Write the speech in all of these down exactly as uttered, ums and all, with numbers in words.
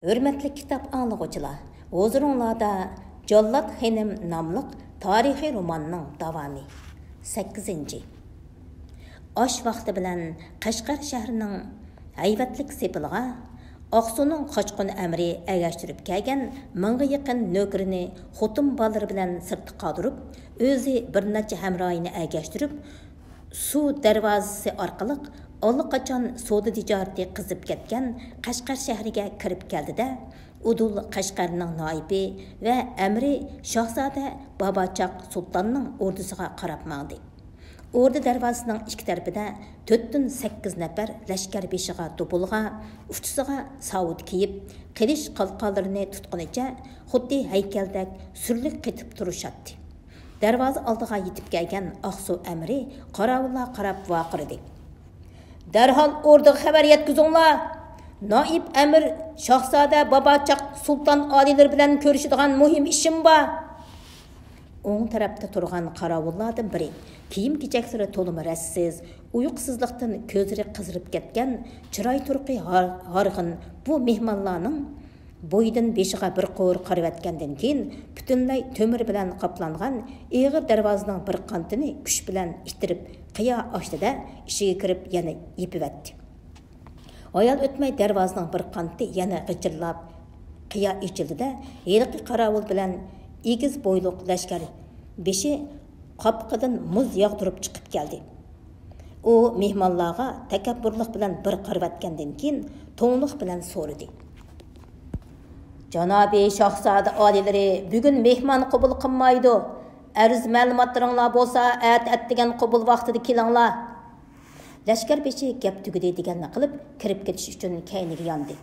ھۆرمەتلىك كىتاب ئاڭلىغۇچىلار، ھۇزۇرۇڭلاردا جاللات خېنىم ناملىق تارىخىي روماننىڭ داۋامى. سەككىزىنچى. ئاش ۋاقتى بىلەن قەشقەر شەھىرىنىڭ ھەيۋەتلىك سېپىلىغا ئاقسۇنىڭ قاچقۇن ئەمىرى ئەگەشتۈرۈپ كەلگەن مىڭغا يېقىن نۆكىرىنى خوتۇن بالىلىرى بىلەن سىرتتا قالدۇرۇپ، ئۆزى بىر نەچچە ھەمراھىنى ئەگەشتۈرۈپ، سۇ دەرۋازىسى ئارقىلىق ئاللىقاچان سودا تىجارىتى قىزىپ كەتكەن قەشقەر شەھىرىگە كىرىپ كەلدى-دە، ئۇدۇل قەشقەرنىڭ نائىبى ۋە ئەمىرى شاھزادە باباچاق سۇلتاننىڭ ئوردىسىغا قاراپ ماڭدى. ئوردا دەرۋازىسىنىڭ ئىككى تەرىپىدە تۆتتىن سەككىز نەپەر لەشكەر بېشىغا دوپۇلغا، ئۇچىسىغا ساۋۇت كىيىپ، قىلىچ قالقانلىرىنى تۇتقىنىچە خۇددى ھەيكەلدەك سۈرلۈك قېتىپ تۇرۇشاتتى. دەرۋازا ئالدىغا يېتىپ كەلگەن ئاقسۇ ئەمىرى قاراۋۇللارغا قاراپ ۋارقىرىدى: «دەرھال ئوردىغا خەۋەر يەتكۈزۈڭلار! نائىب ئەمىر شاھزادە باباچاق سۇلتان ئالىيلىرى بىلەن كۆرۈشىدىغان مۇھىم ئىشىم بار!» ئوڭ تەرەپتە تۇرغان قاراۋۇللاردىن بىرى، كىيىم-كېچەكلىرى تولىمۇ رەتسىز، ئۇيقۇسىزلىقتىن كۆزلىرى قىزىرىپ كەتكەن، چىراي تۇرقى ھار-، ھارغىن بۇ مېھمانلارنىڭ بويىدىن بېشىغا بىر قۇر قارىۋەتكەندىن كېيىن، پۈتۈنلەي تۆمۈر بىلەن قاپلانغان ئېغىر دەرۋازىنىڭ بىر قانىتىنى كۈچ بىلەن ئىتتىرىپ، قىيا ئاچتى-دە، ئىچىگە كىرىپ يەنە يېپىۋەتتى. ھايال ئۆتمەي دەرۋازىنىڭ بىر قانىتى يەنە غىچىرلاپ، قىيا ئېچىلدى-دە، ھېلىقى قاراۋۇل بىلەن ئېگىز بويلۇق لەشكەر بېشى قاپىقىدىن مۇز ياغدۇرۇپ چىقىپ كەلدى. ئۇ مېھمانلارغا تەكەببۇرلۇق بىلەن بىر قارىۋەتكەندىن كېيىن، توڭلۇق بىلەن سورىدى: «جانابىي شاھزادە ئالىيلىرى بۈگۈن مېھمان قوبۇل قىلمايدۇ. ئەرز مەلۇماتلىرىڭلار بولسا ئەتە ئەتىگەن قوبۇل ۋاقتىدا كېلىڭلار.» لەشكەر بېشى گەپ تۈگىدى دېگەننى قىلىپ، كىرىپ كېتىش ئۈچۈن كەينىگە ياندى.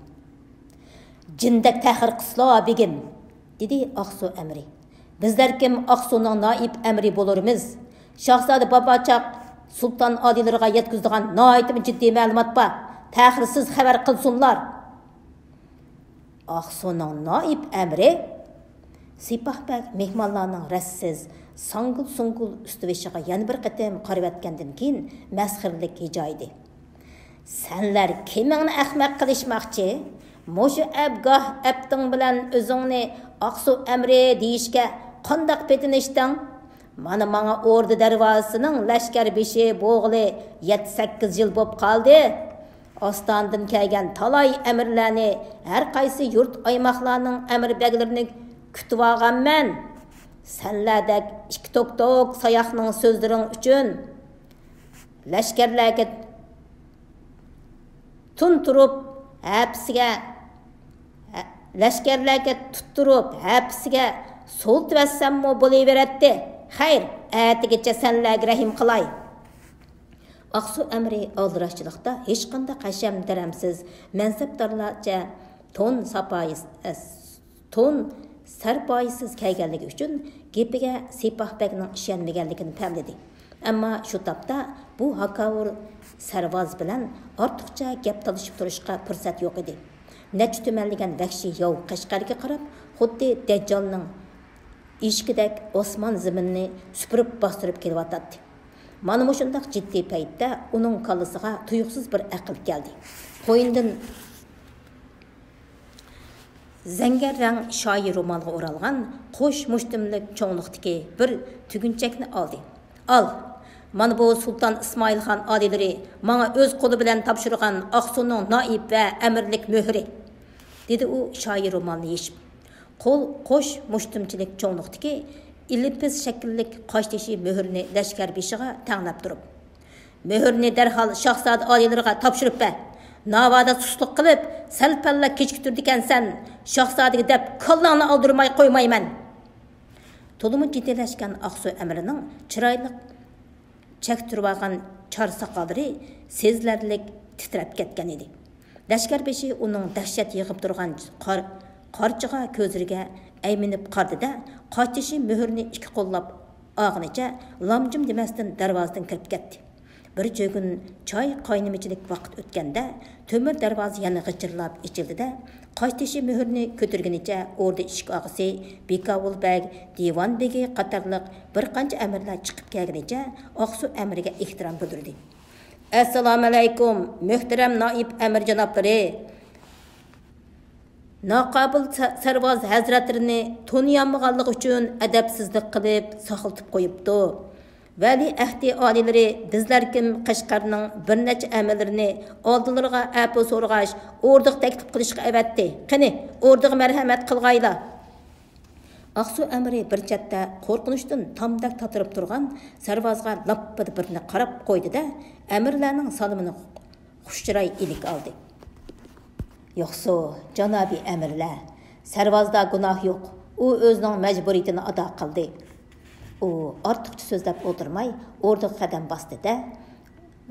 «جىندەك تەخىر قىلسىلا، بېگىم!» دېدى ئاقسۇ ئەمىرى. «بىزلەر كىم ئاقسۇنىڭ نائىب ئەمىرى بولۇرمىز؟ شاھزادە باباچاق سۇلتان ئالىيلىرىغا يەتكۈزىدىغان ناھايىتىمۇ جىددىي مەلۇمات بار. تەخىرسىز خەۋەر قىلسۇنلار.» «ئاقسۇنىڭ نائىب ئەمىرى؟» سىپاھ بەگ مېھمانلارنىڭ رەتسىز ساڭگۇل-سۇڭگۇل ئۈستى-بېشىغا يەنە بىر قېتىم قارىۋەتكەندىن كېيىن، مەسخىرىلىك ھىجايدى: «سەنلەر كىمىڭنى ئەخمەق قىلىشماقچى؟ مۇشۇ ئەبگاھ ئەپتىڭ بىلەن ئۆزۈڭنى ئاقسۇ ئەمىرى دېيىشكە قانداق پېتىنىشتىڭ؟ مانا ماڭا ئوردا دەرۋازىسىنىڭ لەشكەر بېشى بولغىلى يەتتە-سەككىز يىل بوپ قالدى. ئاستانىدىن كەلگەن تالاي ئەمىرلەرنى، ھەر قايسى يۇرت ئايماقلارنىڭ ئەمىر بەگلىرىنى كۈتۈۋالغانمەن. سەنلەردەك ئىككى توك-توك ساياقنىڭ سۆزلىرىڭ ئۈچۈن لەشكەرلەرگە تۇتتۇرۇپ ھەپىسىگە، لەشكەرلەرگە تۇتتۇرۇپ ھەپىسىگە سولىتىۋەتسەممۇ بولۇۋېرەتتى. خەير، ئەتىگىچە سەنلەرگە رەھىم قىلاي.» ئاقسۇ ئەمىرى ئالدىراشچىلىقتا ھېچقانداق ھەشەم-دەرەمسىز، مەنسەپدارلارچە تون ساپايىس-، ئەس-، تون سەرپايىسىز كەلگەنلىكى ئۈچۈن گېپىگە سىپاھ بەگنىڭ ئىشەنمىگەنلىكىنى پەملىدى. ئەمما شۇ تاپتا بۇ ھاكاۋۇر سەرۋاز بىلەن ئارتۇقچە گەپ تالىشىپ تۇرۇشقا پۇرسەت يوق ئىدى. نەچچە تۈمەنلىگەن ۋەھشىي ياۋ قەشقەرگە قاراپ، خۇددى دەججالنىڭ ئېشىكىدەك ئاسمان زېمىننى سۈپۈرۈپ باستۇرۇپ كېلىۋاتاتتى. مانا مۇشۇنداق جىددىي پەيتتە ئۇنىڭ كاللىسىغا تۇيۇقسىز بىر ئەقىل كەلدى. قوينىدىن زەڭگەر رەڭ شايى رومالغا ئورالغان قوش مۇشتۇملۇق چوڭلۇقتىكى بىر تۈگۈنچەكنى ئالدى. «ئال، مانا بۇ سۇلتان ئىسمائىلخان ئالىيلىرى ماڭا ئۆز قولى بىلەن تاپشۇرغان ئاقسۇنىڭ نائىب ۋە ئەمىرلىك مۆھۈرى.» دېدى ئۇ شايى رومالنى يېشىپ. قول قوش مۇشتۇمچىلىك چوڭلۇقتىكى ئېلپىز شەكىللىك قاشتېشى مۆھۈرنى لەشكەر بېشىغا تەڭلەپ تۇرۇپ، «مۆھۈرنى دەرھال شاھزادە ئالىيلىرىغا تاپشۇرۇپ بەر. ناۋادا سۇسلۇق قىلىپ، سەل-پەللا كېچىكتۈرىدىكەنسەن، شاھزادىگە دەپ كاللاڭنى ئالدۇرماي قويمايمەن.» تولىمۇ جىددىيلەشكەن ئاقسۇ ئەمىرىنىڭ چىرايلىق چەكتۈرۈۋالغان چار ساقاللىرى سېزىلەرلىك تىترەپ كەتكەن ئىدى. لەشكەر بېشى ئۇنىڭ دەھشەت يىغىپ تۇرغان قار-، قارچىغا كۆزلىرىگە ئەيمىنىپ قارىدى-دە، قاشتېشى مۆھۈرنى ئىككى قوللاپ ئالغىنىچە لامجىم دېمەستىن دەرۋازىدىن كىرىپ كەتتى. بىر چۆگۈن چاي قاينىمىچىلىك ۋاقىت ئۆتكەندە، تۆمۈر دەرۋازا يەنە غىچىرلاپ ئېچىلدى-دە، قاشتېشى مۆھۈرنى كۆتۈرگىنىچە ئوردا ئىشىك ئاغىسى بىكاۋۇل بەگ، دىۋان بېگى قاتارلىق بىر قانچە ئەمىرلەر چىقىپ كەلگىنىچە ئاقسۇ ئەمىرىگە ئېھتىرام بىلدۈردى. «ئەسسالامۇئەلەيكۇم، مۆھتەرەم نائىب ئەمىر جانابلىرى!» ناقابىل سە-، سەرۋاز ھەزرەتلىرىنى تونۇيالمىغانلىقى ئۈچۈن ئەدەپسىزلىك قىلىپ ساقلىتىپ قويۇپتۇ. ۋەلىئەھدى ئالىيلىرى بىزلەركىم قەشقەرنىڭ بىر نەچچە ئەمىرلىرىنى ئالدىلىرىغا ئەپۇ سورىغاچ، ئوردىغا تەكلىپ قىلىشقا ئەۋەتتى. قېنى، ئوردىغا مەرھەمەت قىلغايلا! ئاقسۇ ئەمىرى بىر چەتتە قورقۇنچتىن تامدەك تاتىرىپ تۇرغان سەرۋازغا لاپپىدە بىرنى قاراپ قويدى-دە، ئەمىرلەرنىڭ سالىمىنى خۇشچىراي ئىلىك ئالدى. يوقسۇ، جانابىي ئەمىرلەر، سەرۋازدا گۇناھ يوق، ئۇ ئۆزىنىڭ مەجبۇرىيىتىنى ئادا قىلدى. ئۇ ئارتۇقچە سۆزلەپ ئولتۇرماي، ئوردىغا قەدەم باستى-دە،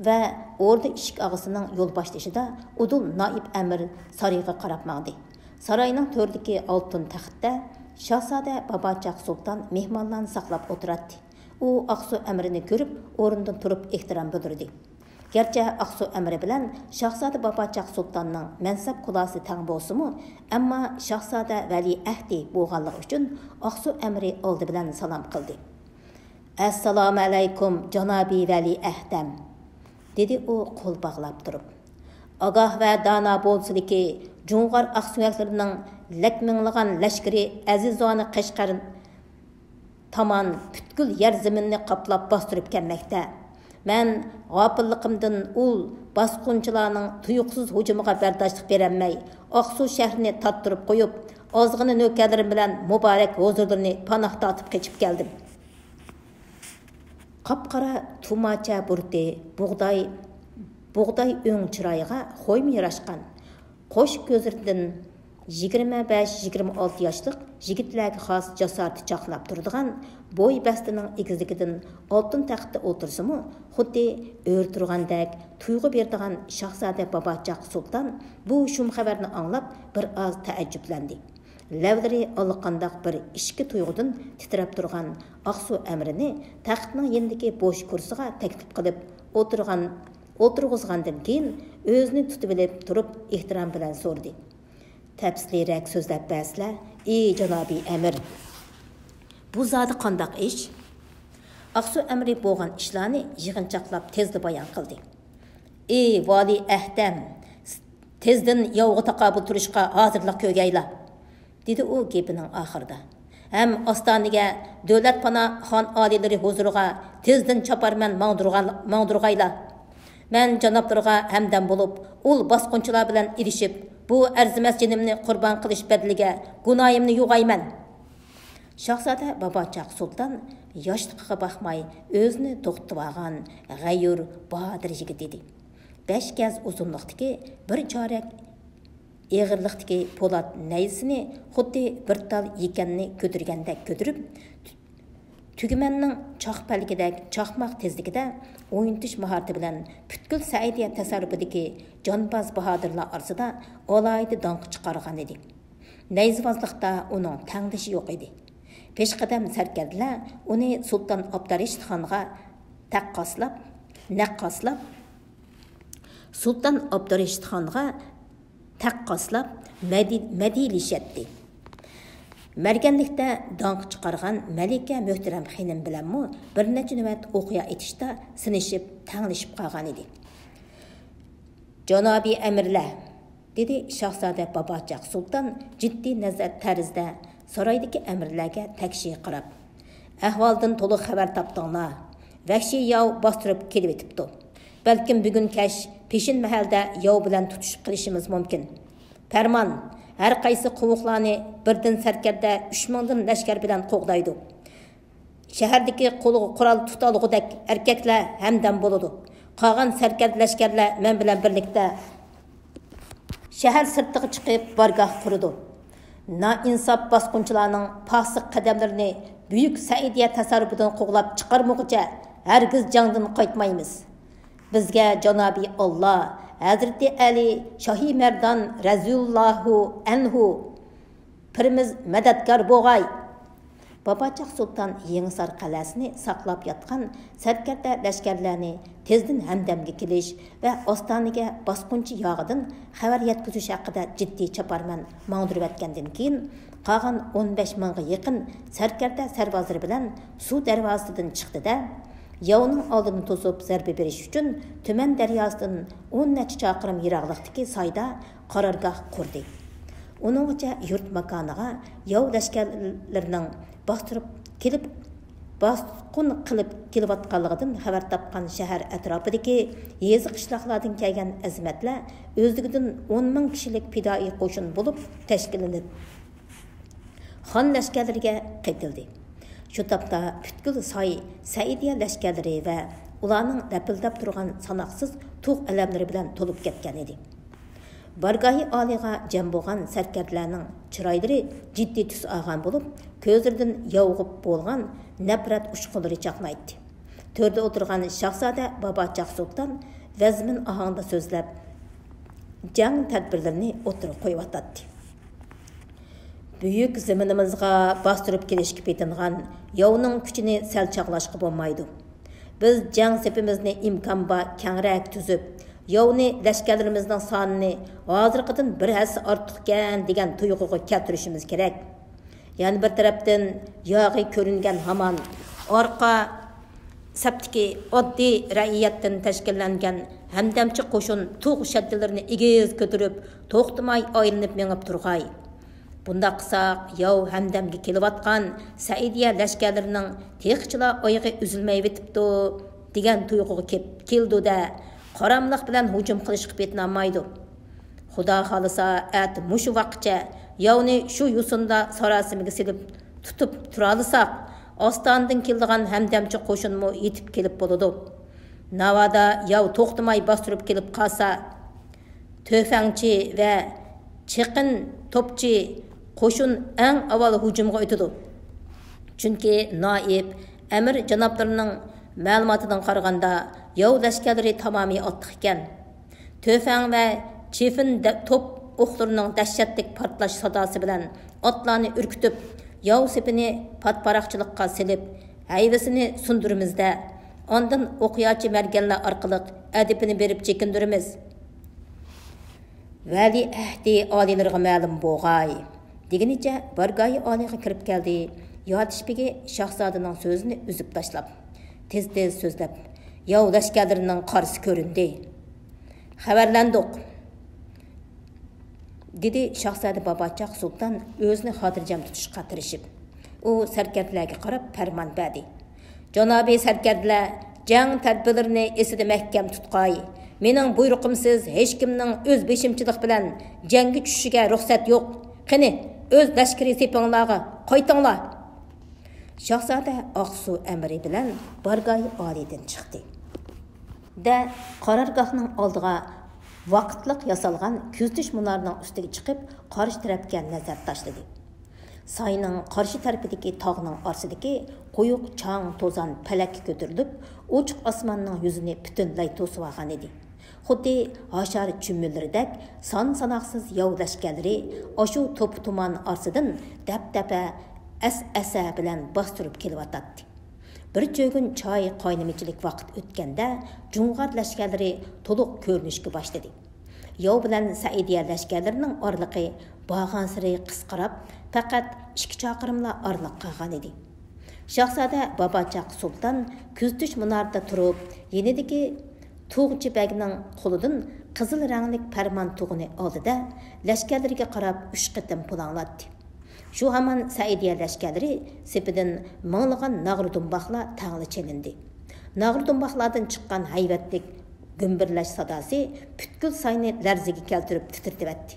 ۋە ئوردا ئىشىك ئاغزىنىڭ يول باشلىشىدا ئۇدۇل نائىب ئەمىر سارىيىغا قاراپ ماڭدى. ساراينىڭ تۆرىدىكى ئالتۇن تەختتە شاھزادە باباچاق سۇلتان مېھمانلارنى ساقلاپ ئولتۇراتتى. ئۇ ئاقسۇ ئەمىرىنى كۆرۈپ، ئورنىدىن تۇرۇپ ئېھتىرام بىلدۈردى. گەرچە ئاقسۇ ئەمىرى بىلەن شاھزادە باباچاق سۇلتاننىڭ مەنسەپ كۇلاسى تەڭ بولسىمۇ، ئەمما شاھزادە ۋەلىئەھدى بولغانلىقى ئۈچۈن ئاقسۇ ئەمىرى ئالدى بىلەن سالام قىلدى. ئەسسالامۇئەلەيكۇم، جانابىي ۋەلىئەھدەم، دېدى ئۇ قول باغلاپ تۇرۇپ. ئاگاھ ۋە دانا بولسىلىكى، جۇڭغار ئاقسۆڭەكلىرىنىڭ لەك مىڭلىغان لەشكىرى ئەزىزانە قەشقەر تامان پۈتكۈل يەر زېمىننى قاپلاپ باستۇرۇپ كەلمەكتە. مەن غاپىللىقىمدىن ئۇل باسقۇنچىلارنىڭ تۇيۇقسىز ھۇجۇمىغا بەرداشلىق بېرەلمەي، ئاقسۇ شەھىرىنى تارتتۇرۇپ قويۇپ، ئازغىنە نۆكەرلىرىم بىلەن مۇبارەك ھۇزۇرلىرىنى پاناھ تارتىپ قېچىپ كەلدىم. قاپقارا تۇماچە بۇرۇتى، بۇغداي، بۇغداي ئۆڭ چىرايىغا خويما ياراشقان، قوش كۆزلىرىدىن يىگىرمە بەش، يىگىرمە ئالتە ياشلىق يىگىتلەرگە خاس جاسارىتى چاقناپ تۇرىدىغان بوي بەستىنىڭ ئېگىزلىكىدىن ئالتۇن تەختتە ئولتۇرسىمۇ، خۇددى ئۆرە تۇرغاندەك تۇيغۇ بېرىدىغان شاھزادە باباچاق سۇلتان بۇ شۇم خەۋەرنى ئاڭلاپ، بىر ئاز تەئەججۈپلەندى. لەۋلىرى ئاللىقانداق بىر ئىچكى تۇيغۇدىن تىترەپ تۇرغان ئاقسۇ ئەمىرىنى تەختنىڭ يېنىدىكى بوش كۇرسىغا تەكلىپ قىلىپ ئولتۇرغان، ئولتۇرغۇزغاندىن كېيىن، ئۆزىنى تۇتۇۋېلىپ تۇرۇپ، ئېھتىرام بىلەن سورىدى. تەپسىلىيرەك سۆزلەپ بەرسىلە، ئى جانابىي ئەمىر! بۇ زادى قانداق ئىش؟ ئاقسۇ ئەمىرى بولغان ئىشلارنى يىغىنچاقلاپ تېزلا بايان قىلدى. ئى ۋالىي ئەھدەم! تېزدىن ياۋغا تاقابىل تۇرۇشقا ھازىرلىق كۆرگەيلا، دېدى ئۇ گېپىنىڭ ئاخىرىدا. ھەم ئاستانىگە دۆلەت پانا خان ئالىيلىرى ھۇزۇرىغا تېزدىن چاپارمەن ماڭدۇرغان-، ماڭدۇرغايلا. مەن جانابلىرىغا ھەمدەم بولۇپ، ئۇل باسقۇنچىلار بىلەن ئېلىشىپ، بۇ ئەرزىمەس جېنىمنى قۇربان قىلىش بەدىلىگە گۇناھىمنى يۇغايمەن. شاھزادە باباچاق سۇلتان ياشلىقىغا باقماي ئۆزىنى توختىتىۋالغان غەيۇر، باتۇر يىگىت ئىدى. بەش گەز ئۇزۇنلۇقتىكى، بىر چارەك ئېغىرلىقتىكى پولات نەيزىسىنى خۇددى بىر تال يېكەننى كۆتۈرگەندەك كۆتۈرۈپ، تۈگمەننىڭ چاقپەلىكىدەك چاقماق تېزلىكىدە ئوينىتىش ماھارىتى بىلەن پۈتكۈل سەئىدىيە تەسەررۇپىدىكى جانباز باھادىرلار ئارىسىدا ئالاھىدە داڭقى چىقارغان ئىدى. نەيزىۋازلىقتا ئۇنىڭ تەڭدىشى يوق ئىدى. پېشقەدەم سەركەردىلەر ئۇنى سۇلتان ئابدۇرېشىت خانغا تەققاسلاپ، نەققاسلاپ، سۇلتان ئابدۇرېشىت خانغا تەققاسلاپ مەدھىي-، مەدھىيلىشەتتى. مەرگەنلىكتە داڭقى چىقارغان مەلىكە مۆھتەرەم خېنىم بىلەنمۇ بىر نەچچە نۆۋەت ئوقيا ئېتىشتا سىنىشىپ، تەڭلىشىپ قالغان ئىدى. جانابىي ئەمىرلەر، دېدى شاھزادە باباچاق سۇلتان جىددىي نەزەر تەرزدە سارايدىكى ئەمىرلەرگە تەكشى قاراپ. ئەھۋالدىن تولۇق خەۋەر تاپتىڭلار. ۋەھشىي ياۋ باستۇرۇپ كېلىۋېتىپتۇ. بەلكىم بۈگۈن كەچ پېشىن مەھەلدە ياۋ بىلەن تۇتۇشۇپ قېلىشىمىز مۇمكىن. پەرمان، ھەر قايسى قوۋۇقلارنى بىردىن سەركەردە ئۈچ مىڭدىن لەشكەر بىلەن قوغدايدۇ. شەھەردىكى قولىغا قورال تۇتالىغۇدەك ئەركەكلەر ھەمدەم بولىدۇ. قالغان سەركەردە لەشكەرلەر مەن بىلەن بىرلىكتە شەھەر سىرتىغا چىقىپ بارگاھ قۇرىدۇ. نائىنساپ باسقۇنچىلارنىڭ پاسىق قەدەملىرىنى بۈيۈك سەئىدىيە تەسەررۇپىدىن قوغلاپ چىقارمىغۇچە ھەرگىز جەڭدىن قايتمايمىز. بىزگە جانابىي ئاللا، ھەزرىتى ئەلى، شاھى مەردان رەزىياللاھۇ ئەنھۇ پىرىمىز مەدەتكار بوغاي! باباچاق سۇلتان يېڭىسار قەلئەسىنى ساقلاپ ياتقان سەركەردە لەشكەرلەرنى تېزدىن ھەمدەمگە كېلىش ۋە ئاستانىگە باسقۇنچى ياغىدىن خەۋەر يەتكۈزۈش ھەققىدە جىددىي چاپارمەن ماڭدۇرۇۋەتكەندىن كېيىن، قالغان ئون بەش مىڭغا يېقىن سەركەردە سەربازلىرى بىلەن سۇ دەرۋازىسىدىن چىقتى-دە، ياۋنىڭ ئالدىنى توسۇپ زەربە بېرىش ئۈچۈن تۈمەن دەرياسىدىن ئون نەچچە چاقىرىم يىراقلىقتىكى سايدا قارارگاھ قۇردى. ئۇنىڭغىچە يۇرت ماكانىغا ياۋ لەشكەرلىرىنىڭ باستۇرۇپ كېلىپ، باسقۇن قىلىپ كېلىۋاتقانلىقىدىن خەۋەر تاپقان شەھەر ئەتراپىدىكى يېزا، قىشلاقلاردىن كەلگەن ئەزىمەتلەر ئۆزلۈكىدىن ئون مىڭ كىشىلىك پىدائىي قوشۇن بولۇپ تەشكىللىنىپ، خان لەشكەرلىرىگە قېتىلدى. شۇ تاپتا پۈتكۈل ساي سەئىدىيە لەشكەرلىرى ۋە ئۇلارنىڭ لەپىلدەپ تۇرغان ساناقسىز تۇغ ئەلەملىرى بىلەن تولۇپ كەتكەن ئىدى. بارگاھى ئالىيغا جەم بولغان سەركەردىلەرنىڭ چىرايلىرى جىددىي تۈس ئالغان بولۇپ، كۆزلىرىدىن ياۋغا بولغان نەپرەت ئۇچقۇنلىرى چاقنايتتى. تۆردە ئولتۇرغان شاھزادە باباچاق سۇلتان ۋەزمىن ئاھاڭدا سۆزلەپ، جەڭ تەدبىرلىرىنى ئوتتۇرىغا قويۇۋاتاتتى. بۈيۈك زېمىنىمىزغا باستۇرۇپ كېلىشكە پېتىنغان ياۋنىڭ كۈچىنى سەل چاغلاشقا بولمايدۇ. بىز جەڭ سېپىمىزنى ئىمكان بار كەڭرەك تۈزۈپ، ياۋنى لەشكەرلىرىمىزنىڭ سانىنى ھازىرقىدىن بىر ھەسسە ئارتۇقكەن دېگەن تۇيغۇغا كەلتۈرۈشىمىز كېرەك. يەنە بىر تەرەپتىن، ياغى كۆرۈنگەن ھامان ئارقا سەپتىكى ئاددىي رەئىيەتتىن تەشكىللەنگەن ھەمدەمچى قوشۇن تۇغ شەددىلىرىنى ئېگىز كۆتۈرۈپ، توختىماي ئايلىنىپ مېڭىپ تۇرغاي. بۇنداق قىلساق، ياۋ ھەمدەمگە كېلىۋاتقان سەئىدىيە لەشكەرلىرىنىڭ تېخىچىلا ئايىغى ئۈزۈلمەيۋېتىپتۇ، دېگەن تۇيغۇغا كېپ-، كېلىدۇ-دە، قاراملىق بىلەن ھۇجۇم قىلىشقا پېتىنالمايدۇ. خۇدا خالىسا، ئەتە مۇشۇ ۋاقىتچە ياۋنى شۇ يوسۇندا ساراسىمىگە سېلىپ تۇتۇپ تۇرالىساق، ئاستانىدىن كېلىدىغان ھەمدەمچى قوشۇنمۇ يېتىپ كېلىپ بولىدۇ. ناۋادا ياۋ توختىماي باستۇرۇپ كېلىپ قالسا، تۆفەڭچى ۋە چېقىن توپچى قوشۇن ئەڭ ئاۋۋال ھۇجۇمغا ئۆتىدۇ. چۈنكى نائىب ئەمىر جانابلىرىنىڭ مەلۇماتىدىن قارىغاندا، ياۋ لەشكەرلىرى تامامىي ئاتلىق ئىكەن. تۆفەڭ ۋە چېفىن دە-، توپ ئوقلىرىنىڭ دەھشەتلىك پارتلاش ساداسى بىلەن ئاتلارنى ئۈركۈتۈپ، ياۋ سېپىنى پات-پاراقچىلىققا سېلىپ، ھەيۋىسىنى سۇندۇرىمىز-دە، ئاندىن ئوقياچى مەرگەنلەر ئارقىلىق ئەدىپىنى بېرىپ چېكىندۈرىمىز. ۋەلىئەھدى ئالىيلىرىغا مەلۇم بوغاي، دېگىنىچە بارگاھى ئالىيغا كىرىپ كەلدى. ياتىشپىگى شاھزادىنىڭ سۆزىنى ئۈزۈپ تاشلاپ، تېز-تېز سۆزلەپ، ياۋ لەشكەرلىرىنىڭ قارىسى كۆرۈندى. خەۋەرلەندۇق، دېدى شاھزادە باباچاق سۇلتان ئۆزىنى خاتىرجەم تۇتۇشقا تىرىشىپ. ئۇ سەركەردىلەرگە قاراپ پەرمان بەردى. جانابىي سەركەردىلەر، جەڭ تەدبىرلىرىنى ئېسىدە مەھكەم تۇتقاي. مېنىڭ بۇيرۇقۇمسىز ھېچكىمنىڭ ئۆز بېشىمچىلىق بىلەن جەڭگە چۈشۈشىگە رۇخسەت يوق. قېنى، ئۆز لەشكىرىي سېپىڭلارغا قايتىڭلار. شاھزادە ئاقسۇ ئەمرى بىلەن بارگاھى ئالىيدىن چىقتى. دە قارارگاھنىڭ ئالدىغا ۋاقىتلىق ياسالغان كۆزىتىش مۇنارىنىڭ ئۈستىگە چىقىپ، قارشى تەرەپكە نەزەر تاشلىدى. ساينىڭ قارشى تەرىپىدىكى تاغنىڭ ئارىسىدىكى قويۇق چاڭ توزان پەلەككە كۆتۈرۈلۈپ، ئوچۇق ئاسماننىڭ يۈزىنى پۈتۈنلەي توسۇۋالغانىدى. خۇددى ھاشار چۈمۈلىرىدەك سان-ساناقسىز ياۋ لەشكەرلىرى ئاشۇ توپا-تۇمان ئارىسىدىن دەپدەپە، ئەس-ئەسە بىلەن باستۇرۇپ كېلىۋاتاتتى. بىر چۆگۈن چاي قاينىمىچىلىك ۋاقىت ئۆتكەندە، جۇڭغار لەشكەرلىرى تولۇق كۆرۈنۈشكە باشلىدى. ياۋ بىلەن سەئىدىيە لەشكەرلىرىنىڭ ئارىلىقى بارغانسېرى قىسقىراپ، پەقەت ئىككى چاقىرىملا ئارىلىق قالغانىدى. شاھزادە باباچاق سۇلتان كۆزىتىش مۇنارىدا تۇرۇپ، يېنىدىكى تۇغچى بەگنىڭ قولىدىن قىزىل رەڭلىك پەرمان تۇغىنى ئالدى-دە، لەشكەرلىرىگە قاراپ ئۈچ قېتىم پۇلاڭلاتتى. شۇ ھامان سەئىدىيە لەشكەرلىرى سېپىدىن مىڭلىغان ناغرا دۇمباقلار تەڭلا چېلىندى. ناغرا دۇمباقلاردىن چىققان ھەيۋەتلىك گۈمبۈرلەش ساداسى پۈتكۈل ساينى لەرزىگە كەلتۈرۈپ تىترىتىۋەتتى.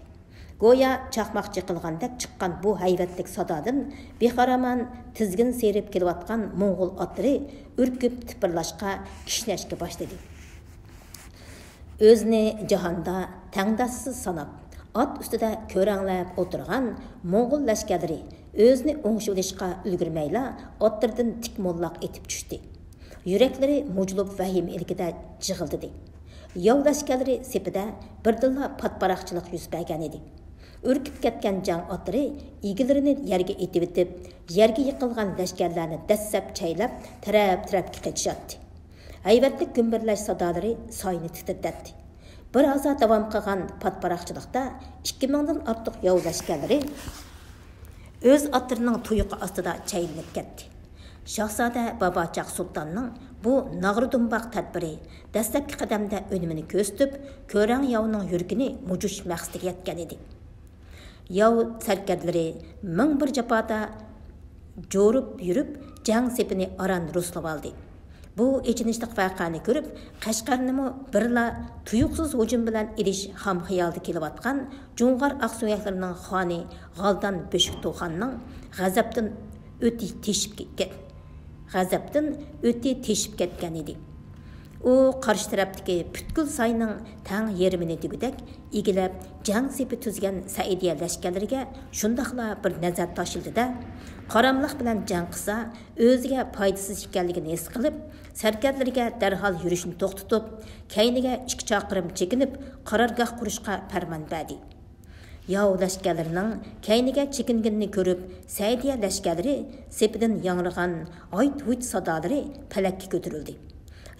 گويا چاقماق چېقىلغاندەك چىققان بۇ ھەيۋەتلىك سادادىن بىخارامان تىزگىن سىيرىپ كېلىۋاتقان موڭغۇل ئاتلىرى ئۈركۈپ تىپىرلاشقا، كىشنەشكە باشلىدى. ئۆزىنى جاھاندا تەڭداشسىز ساناپ، ئات ئۈستىدە كۆرەڭلەپ ئولتۇرغان موڭغۇل لەشكەرلىرى ئۆزىنى ئوڭشىۋېلىشقا ئۈلگۈرمەيلا، ئاتلىرىدىن تىك موللاق ئېتىپ چۈشتى. يۈرەكلىرى مۇجۇلۇپ، ۋەھىمە ئىلكىدە جىغىلدىدى. ياۋ لەشكەرلىرى سېپىدە بىردىنلا پاتپاراقچىلىق يۈز بەرگەنىدى. ئۈركۈپ كەتكەن جەڭ ئاتلىرى ئىگىلىرىنى يەرگە ئېتىۋېتىپ، يەرگە يىقىلغان لەشكەرلەرنى دەسسەپ چەيلەپ، تەرەپ-تەرەپكە قېچىشاتتى. ھەيۋەتلىك گۈمبۈرلەش سادالىرى ساينى تىترىتەتتى. بىر ھازا داۋام قىلغان پاتپاراقچىلىقتا ئىككى مىڭدىن ئارتۇق ياۋ لەشكەرلىرى ئۆز ئاتلىرىنىڭ تۇيىقى ئاستىدا چەيلىنىپ كەتتى. شاھزادە باباچاق سۇلتاننىڭ بۇ ناغرا دۇمباق تەدبىرى دەسلەپكى قەدەمدە ئۈنۈمىنى كۆرسىتىپ، كۆرەڭ ياۋنىڭ يۈرىكىنى مۇجۇش مەقسىتىگە يەتكەنىدى. ياۋ سەركەردىلىرى مىڭ بىر جاپادا جورۇپ يۈرۈپ، جەڭ سېپىنى ئاران رۇسلىۋالدى. بۇ ئېچىنىشلىق ۋەقەنى كۆرۈپ، قەشقەرنىمۇ بىرلا تۇيۇقسىز ھۇجۇم بىلەن ئېلىش خام خىيالىدا كېلىۋاتقان جۇڭغار ئاقسۆڭەكلىرىنىڭ خانى غالدان بۆشۈك توخاننىڭ غەزەپتىن ئۆتى تېشىپ كەتكەن، غەزەپتىن ئۆتى تېشىپ كەتكەن ئىدى. ئۇ قارشى تەرەپتىكى پۈتكۈل ساينىڭ تەڭ يېرىمىنى دېگۈدەك ئىگىلەپ، جەڭ سېپى تۈزگەن سەئىدىيە لەشكەرلىرىگە شۇنداقلا بىر نەزەر تاشلىدى-دە، قاراملىق بىلەن جەڭ قىلسا، ئۆزىگە پايدىسىز ئىكەنلىكىنى ھېس قىلىپ، سەركەردىلىرىگە دەرھال يۈرۈشنى توختىتىپ، كەينىگە ئىككى چاقىرىم چېكىنىپ، قارارگاھ قۇرۇشقا پەرمان بەردى. ياۋ لەشكەرلىرىنىڭ كەينىگە چېكىنگىنىنى كۆرۈپ، سەئىدىيە لەشكەرلىرى سېپىدىن ياڭرىغان ھايت-ھۇيت سادالىرى پەلەككە كۆتۈرۈلدى.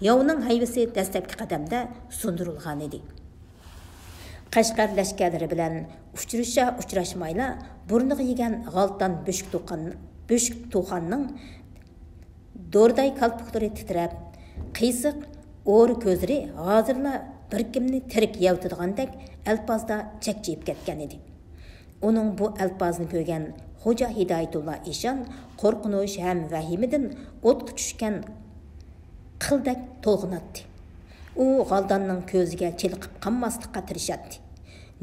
ياۋنىڭ ھەيۋىسى دەسلەپكى قەدەمدە سۇندۇرۇلغانىدى. قەشقەر لەشكەرلىرى بىلەن ئۇچرىشا-ئۇچراشمايلا بۇرنىغا يېگەن غالتان بۆشۈك توخان-، بۆشۈك توخاننىڭ دورداي كالپۇكلىرى تىترەپ، قىيسىق ئورا كۆزلىرى ھازىرلا بىر كىمنى تىرىك يەۋېتىدىغاندەك ئەلپازدا چەكچىيىپ كەتكەن ئىدى. ئۇنىڭ بۇ ئەلپازىنى كۆرگەن خوجا ھىدايەتۇللا ئىشان قورقۇنچ ھەم ۋەھىمىدىن ئوتقا چۈشكەن قىلدەك تولغىناتتى. ئۇ غالداننىڭ كۆزىگە چېلىقىپ قالماسلىققا تىرىشاتتى.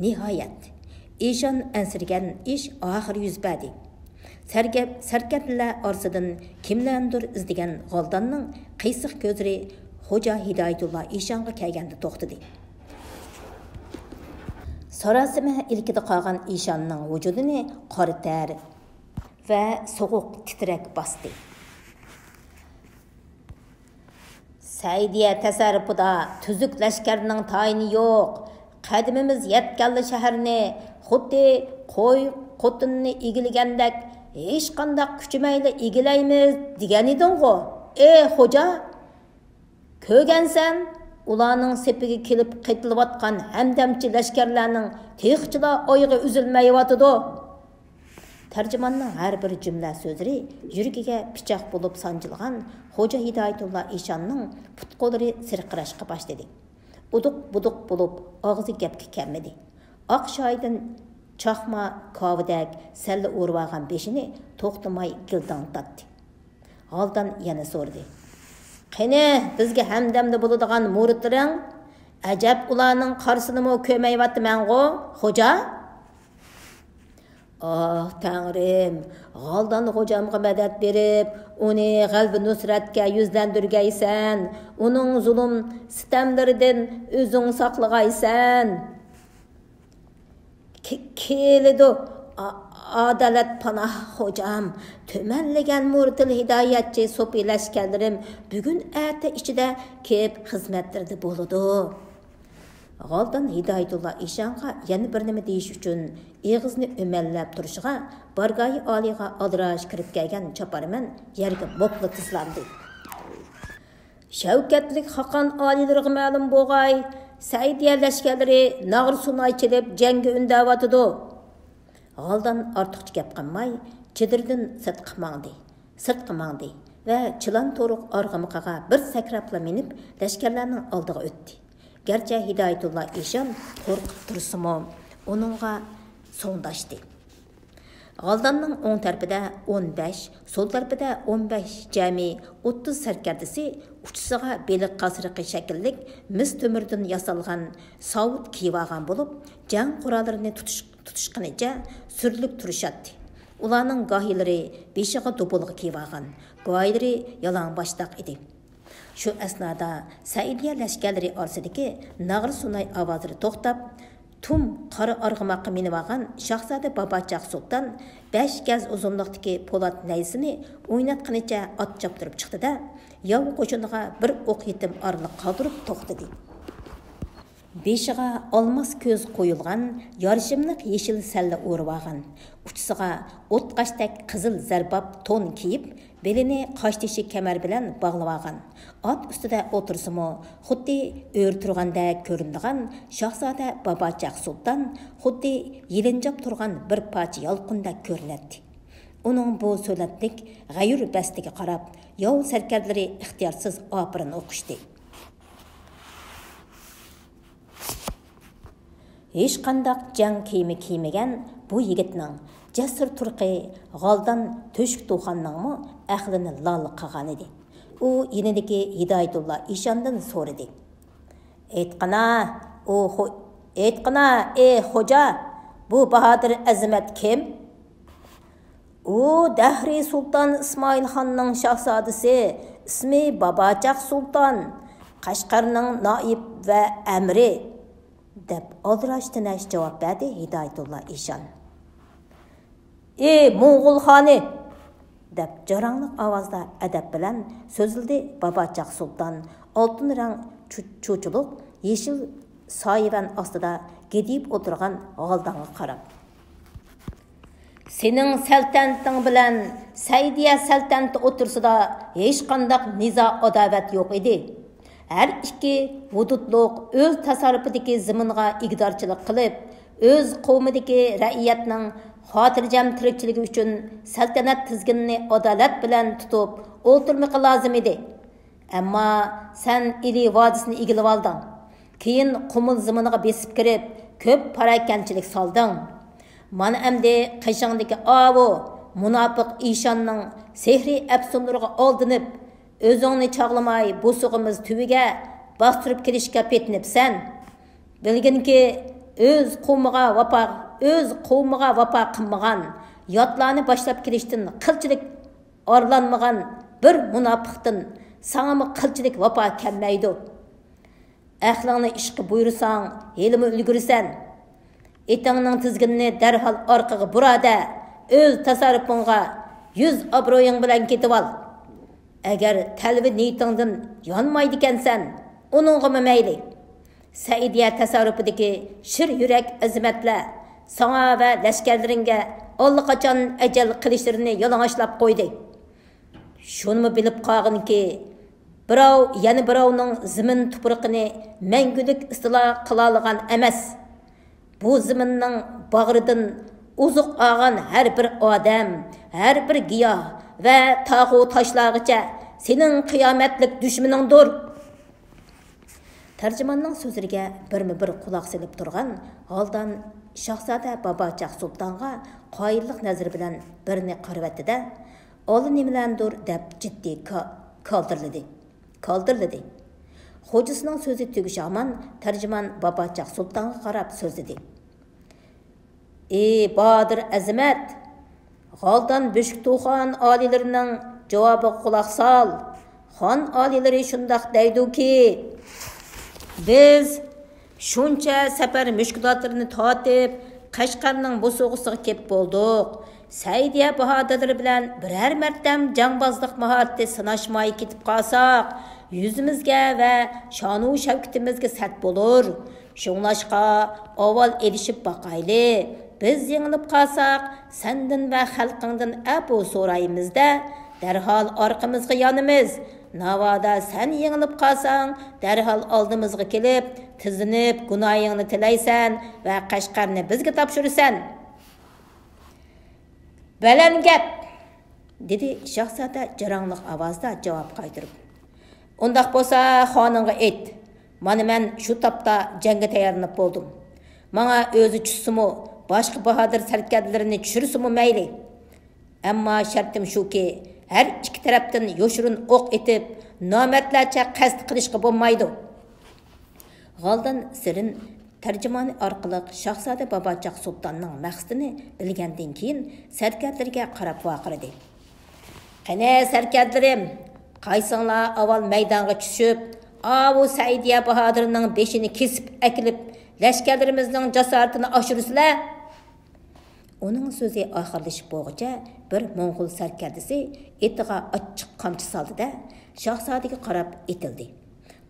نىھايەت، ئىشان ئەنسىرىگەن ئىش ئاخىرى يۈز بەردى. سەركەپ-، سەركەردىلەر ئارىسىدىن كىملەرنىدۇر ئىزدىگەن غالداننىڭ قىيسىق كۆزلىرى خوجا ھىدايەتۇللا ئىشانغا كەلگەندە توختىدى. ساراسىمە ئىلكىدە قالغان ئىشاننىڭ ۋۇجۇدىنى قارا تەر ۋە سوغۇق تىترەك باستى. سەئىدىيە تەسەررۇپىدا تۈزۈك لەشكەرنىڭ تايىنى يوق. قەدىمىمىز يەتكەنلا شەھەرنى خۇددى قوي قوتۇننى ئىگىلىگەندەك ھېچقانداق كۈچىمەيلا ئىگىلەيمىز دېگەنىدىڭغۇ، ئى خوجا! كۆرگەنسەن، ئۇلارنىڭ سېپىگە كېلىپ قېتىلىۋاتقان ھەمدەمچى لەشكەرلەرنىڭ تېخىچىلا ئايىغى ئۈزۈلمەيۋاتىدۇ. تەرجىماننىڭ ھەر بىر جۈملە سۆزلىرى يۈرىكىگە پىچاق بولۇپ سانجىلغان خوجا ھىدايەتۇللا ئىشاننىڭ پۇت-قوللىرى سىرقىراشقا باشلىدى. ئۇدۇق-بۇدۇق بولۇپ ئاغزى گەپكە كەلمىدى. ئاق شايىدىن چاقما كاۋىدەك سەللە ئورىۋالغان بېشىنى توختىماي گىلداڭلىتاتتى. غالدان يەنە سورىدى. قېنى، بىزگە ھەمدەمدە بولىدىغان مۇرىتلىرىڭ؟ ئەجەب، ئۇلارنىڭ قارىسىنىمۇ كۆرمەيۋاتىمەنغۇ، خوجا؟ ئاھ، تەڭرىم، غالدان خوجامغا مەدەت بېرىپ، ئۇنى غەلىبە-نۇسرەتكە يۈزلەندۈرگەيسەن، ئۇنىڭ زۇلۇم-سىتەملىرىدىن ئۆزۈڭ ساقلىغايسەن. كې-، كېلىدۇ ئا-، ئادالەت پاناھ خوجام، تۈمەنلىگەن مۇرتىل ھىدايەتچى سوپى لەشكەرلىرىم بۈگۈن ئەتە ئىچىدە كېلىپ خىزمەتلىرىدە بولىدۇ. غالدان ھىدايەتۇللا ئىشانغا يەنە بىر نېمە دېيىش ئۈچۈن ئېغىزىنى ئۆمەللەپ تۇرۇشىغا، بارگاھى ئالىيغا ئالدىراش كىرىپ كەلگەن چاپارمەن يەرگە موپلا تىزلاندى. شەۋكەتلىك خاقان ئالىيلىرىغا مەلۇم بولغاي، سەئىدىيە لەشكەرلىرى ناغرا سۇناي چېلىپ جەڭگە ئۈندەۋاتىدۇ. غالدان ئارتۇقچە گەپ قىلماي، چېدىردىن سىرتقا ماڭدى، سىرتقا ماڭدى ۋە چىلان تورۇق ئارغىمىقىغا بىر سەكرەپلا مىنىپ، لەشكەرلەرنىڭ ئالدىغا ئۆتتى. گەرچە ھىدايەتۇللا ئىشان قورقۇپ تۇرسىمۇ، ئۇنىڭغا سوڭداشتى. غالداننىڭ ئوڭ تەرىپىدە ئون بەش، سول تەرىپىدە ئون بەش، جەمئىي ئوتتۇز سەركەردىسى ئۇچىسىغا بېلىق قاسرىقى شەكىللىك مىس تۆمۈردىن ياسالغان ساۋۇت كىيىۋالغان بولۇپ، جەڭ قوراللىرىنى تۇتۇش-، تۇتۇشقىنىچە سۈرۈلۈپ تۇرۇشاتتى. ئۇلارنىڭ گاھىلىرى بېشىغا دوپۇلغا كىيىۋالغان، گاھىلىرى يالاڭباشتاق ئىدى. شۇ ئەسنادا سەئىدىيە لەشكەرلىرى ئارىسىدىكى ناغرا سۇناي ئاۋازلىرى توختاپ، تۇم قارا ئارغىماققا مىنىۋالغان شاھزادە باباچاق سۇلتان بەش گەز ئۇزۇنلۇقتىكى پولات نەيزىسىنى ئويناتقىنىچە ئات چاپتۇرۇپ چىقتى-دە، ياۋ قوشۇنىغا بىر ئوق يېتىم ئارىلىق قالدۇرۇپ توختىدى. بېشىغا ئالماس كۆز قويۇلغان يارشىملىق يېشىل سەللە ئورىۋالغان، ئۇچىسىغا ئوتقاشتەك قىزىل زەرباپ تون كىيىپ، بېلىنى قاشتېشى كەمەر بىلەن باغلىۋالغان. ئات ئۈستىدە ئولتۇرسىمۇ، خۇددى ئۆرە تۇرغاندەك كۆرۈنىدىغان شاھزادە باباچاق سۇلتان خۇددى يېلىنجاپ تۇرغان بىر پارچە يالقۇندەك كۆرۈنەتتى. ئۇنىڭ بۇ سۆلەتلىك غەيۇر بەستىگە قاراپ، ياۋ سەركەردىلىرى ئىختىيارسىز ئاپىرىن ئوقۇشتى. ھېچقانداق جەڭ كىيىمى كىيمىگەن بۇ يىگىتنىڭ جەسۇر تۇرقى غالدان تۆشۈك تۇخاننىڭمۇ ئەقلىنى لال قىلغانىدى. ئۇ يېنىدىكى ھىدايەتۇللا ئىشاندىن سورىدى. ئېيتقىنا، ئۇ خو-، ئېيتقىنا، ئى خوجا، بۇ باھادىر ئەزىمەت كىم؟ ئۇ دەھرىي سۇلتان ئىسمائىلخاننىڭ شاھزادىسى، ئىسمى باباچاق سۇلتان، قەشقەرنىڭ نائىب ۋە ئەمىرى، دەپ ئالدىراش تىنەش جاۋاب بەردى ھىدايەتۇللا ئىشان. ئى موڭغۇل خانى! دەپ جاراڭلىق ئاۋازدا ئەدەپ بىلەن سۆزلىدى باباچاق سۇلتان ئالتۇن رەڭ چۇ-، چۇچۇلۇق يېشىل سايىۋەن ئاستىدا گىدىيىپ ئولتۇرغان غالدانغا قاراپ. سېنىڭ سەلتەنىتىڭ بىلەن سەئىدىيە سەلتەنىتى ئوتتۇرىسىدا ھېچقانداق نىزا-ئاداۋەت يوق ئىدى. ھەر ئىككى ھودۇدلۇق ئۆز تەسەررۇپىدىكى زېمىنغا ئىگىدارچىلىق قىلىپ، ئۆز قوۋمىدىكى رەئىيەتنىڭ خاتىرجەم تىرىكچىلىكى ئۈچۈن سەلتەنەت تىزگىنىنى ئادالەت بىلەن تۇتۇپ ئولتۇرمىقى لازىم ئىدى. ئەمما سەن ئىلى ۋادىسىنى ئىگىلىۋالدىڭ. كېيىن قۇمۇل زېمىنىغا بېسىپ كىرىپ، كۆپ پاراكەندىچىلىك سالدىڭ. مانا ئەمدى قېشىڭدىكى ئاۋۇ مۇناپىق ئىشاننىڭ سېھرىي ئەپسۇنلىرىغا ئالدىنىپ، ئۆزۈڭنى چاغلىماي بوسۇغىمىز تۈۋىگە باستۇرۇپ كېلىشكە پېتىنىپسەن. بىلگىنكى، ئۆز قوۋمىغا ۋاپا، ئۆز قوۋمىغا ۋاپا قىلمىغان، ياتلارنى باشلاپ كېلىشتىن قىلچىلىك ئارىلانمىغان بىر مۇناپىقتىن ساڭىمۇ قىلچىلىك ۋاپا كەلمەيدۇ. ئەقلىڭنى ئىشقا بۇيرۇساڭ، ھېلىمۇ ئۈلگۈرىسەن. ئېتىڭنىڭ تىزگىنىنى دەرھال ئارقىغا بۇرادە، ئۆز تەسەررۇپۇڭغا، يۈز ئابرۇيۇڭ بىلەن كېتىۋال. ئەگەر تەلۋە نىيىتىڭدىن يانمايدىكەنسەن، ئۇنىڭغىمۇ مەيلى. سەئىدىيە تەسەررۇپىدىكى شىر يۈرەك ئەزىمەتلەر ساڭا ۋە لەشكەرلىرىڭگە ئاللىقاچان ئەجەل قىلىچلىرىنى يالىڭاچلاپ قويدى. شۇنىمۇ بىلىپ قالغىنكى، بىراۋ يەنە بىراۋنىڭ زېمىن تۇپرىقىنى مەڭگۈلۈك ئىستىلا قىلالىغان ئەمەس. بۇ زېمىننىڭ باغرىدىن ئوزۇق ئالغان ھەر بىر ئادەم، ھەر بىر گىياھ ۋە تاغۇ تاشلارغىچە سېنىڭ قىيامەتلىك دۈشمىنىڭدۇر. تەرجىماننىڭ سۆزلىرىگە بىرمۇ بىر قۇلاق سېلىپ تۇرغان غالدان شاھزادە باباچاق سۇلتانغا قايىللىق نەزىرى بىلەن بىرنى قارىۋەتتى-دە، ئاللىنېمىلەندۇر دەپ جىددىي كا-، كالدىرلىدى. كالدىرلىدى. خوجىسىنىڭ سۆزى تۈگىشى ھامان تەرجىمان باباچاق سۇلتانغا قاراپ سۆزلىدى. ئى بادىر ئەزىمەت! غالدان بۆشۈك تۇخان ئالىيلىرىنىڭ جاۋابىغا قۇلاق سال. خان ئالىيلىرى شۇنداق دەيدۇكى، بىز شۇنچە سەپەر مۈشكۈلاتلىرىنى تارتىپ، قەشقەرنىڭ بوسۇغىسىغا كېلىپ بولدۇق. سەئىدىيە باھادىرلىرى بىلەن بىرەر مەرتەم جاڭبازلىق ماھارىتى سىناشماي كېتىپ قالساق، يۈزىمىزگە ۋە شانۇ شەۋكىتىمىزگە سەت بولۇر. شۇڭلاشقا، ئاۋۋال ئېلىشىپ باقايلى. بىز يېڭىلىپ قالساق، سەندىن ۋە خەلقىڭدىن ئەپۇ سورايمىز-دە، دەرھال ئارقىمىزغا يانىمىز. ناۋادا سەن يېڭىلىپ قالساڭ، دەرھال ئالدىمىزغا كېلىپ، تىزلىنىپ گۇناھىڭنى تىلەيسەن ۋە قەشقەرنى بىزگە تاپشۇرىسەن. بەلەن گەپ! دېدى شاھزادە جاراڭلىق ئاۋازدا جاۋاب قايتۇرۇپ. ئۇنداق بولسا، خانىڭغا ئېيت، مانا مەن شۇ تاپتا جەڭگە تەييارلىنىپ بولدۇم. ماڭا ئۆزى چۈشسىمۇ، باشقا باھادىر سەركەردىلىرىنى چۈشۈرسىمۇ مەيلى. ئەمما شەرتىم شۇكى، ھەر ئىككى تەرەپتىن يوشۇرۇن ئوق ئېتىپ، نامەردلەرچە قەست قىلىشقا بولمايدۇ. غالدان سېرىن تەرجىمانى ئارقىلىق شاھزادە باباچاق سۇلتاننىڭ مەقسىتىنى بىلگەندىن كېيىن، سەركەردىلىرىگە قاراپ ۋارقىرىدى. قېنى، سەركەردىلىرىم، قايسىڭلار ئاۋۋال مەيدانغا چۈشۈپ، ئاۋۇ سەئىدىيە باھادىرنىڭ بېشىنى كېسىپ ئەكېلىپ، لەشكەرلىرىمىزنىڭ جاسارىتىنى ئاشۇرىسىلەر؟ ئۇنىڭ سۆزى ئاخىرلىشىپ بولغۇچە، بىر موڭغۇل سەركەردىسى ئېتىغا ئاچچىق قامچا سالدى-دە، شاھزادىگە قاراپ ئېتىلدى.